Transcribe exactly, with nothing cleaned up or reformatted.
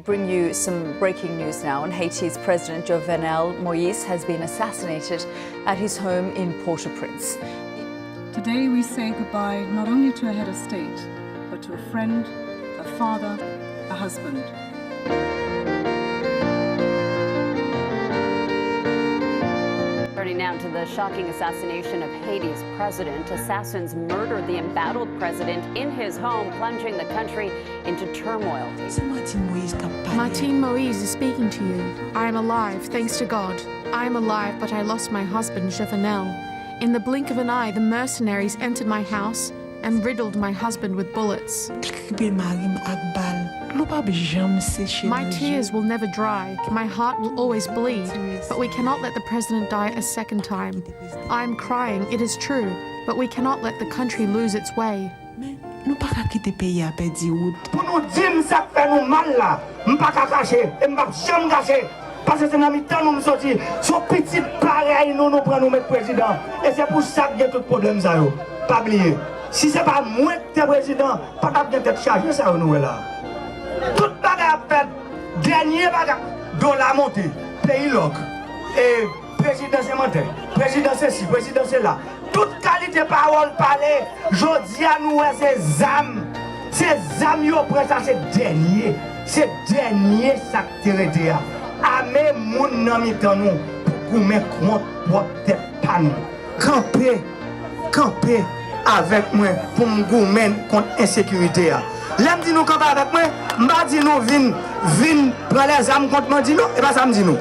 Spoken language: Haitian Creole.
Bring you some breaking news now. And Haiti's President Jovenel Moïse has been assassinated at his home in Port-au-Prince. Today we say goodbye not only to a head of state, but to a friend, a father, a husband. Turning now to the shocking assassination of Haiti's president. Assassins murdered the embattled president in his home, plunging the country into turmoil. Se Martine Moïse k ap pale. Martine Moïse is speaking to you. I am alive, thanks to God. I am alive, but I lost my husband, Jovenel. In the blink of an eye, the mercenaries entered my house and riddled my husband with bullets. Li k rive mari m ak bal. Dlo p ap janm seche My nan je. Tears will never dry. My heart will always bleed. But we cannot let the president die a second time. I am crying, it is true, but we cannot let the country lose its way. Men, nou pa ka kite peyi a pèdi wout. Pou nou di m sa k fè nou mal la, m pa ka kache, e m p ap janm kache. Paske se nan mitan nou m soti. Se yon pitit parèy nou, nou pran nou met prezidan. E se pou sa k gen tout pwoblèm sa yo. Pa bliye, si se pa mwen k te prezidan, pa t ap gen tèt chaje sa yo nou wè la. Tout bagay ap fèt, dènye bagay, dola monte, peyi lòk. E prezidan se mantè, prezidan sesi, prezidan sela. Tout kalite pawòl pale, jodi a nou wè se zam. Se zam yo pran, sa se dènye. Se dènye sa k te rete a. Ame moun nan mitan nou pou goumen kont pwòp tèt pa nou. Kanpe, kanpe avèk mwen pou m goumen kont ensekirite a. Lè m di nou kanpe avèk mwen, m pa di nou vin, vin pran lèzam kont mwen, di non, e pa sa m di nou.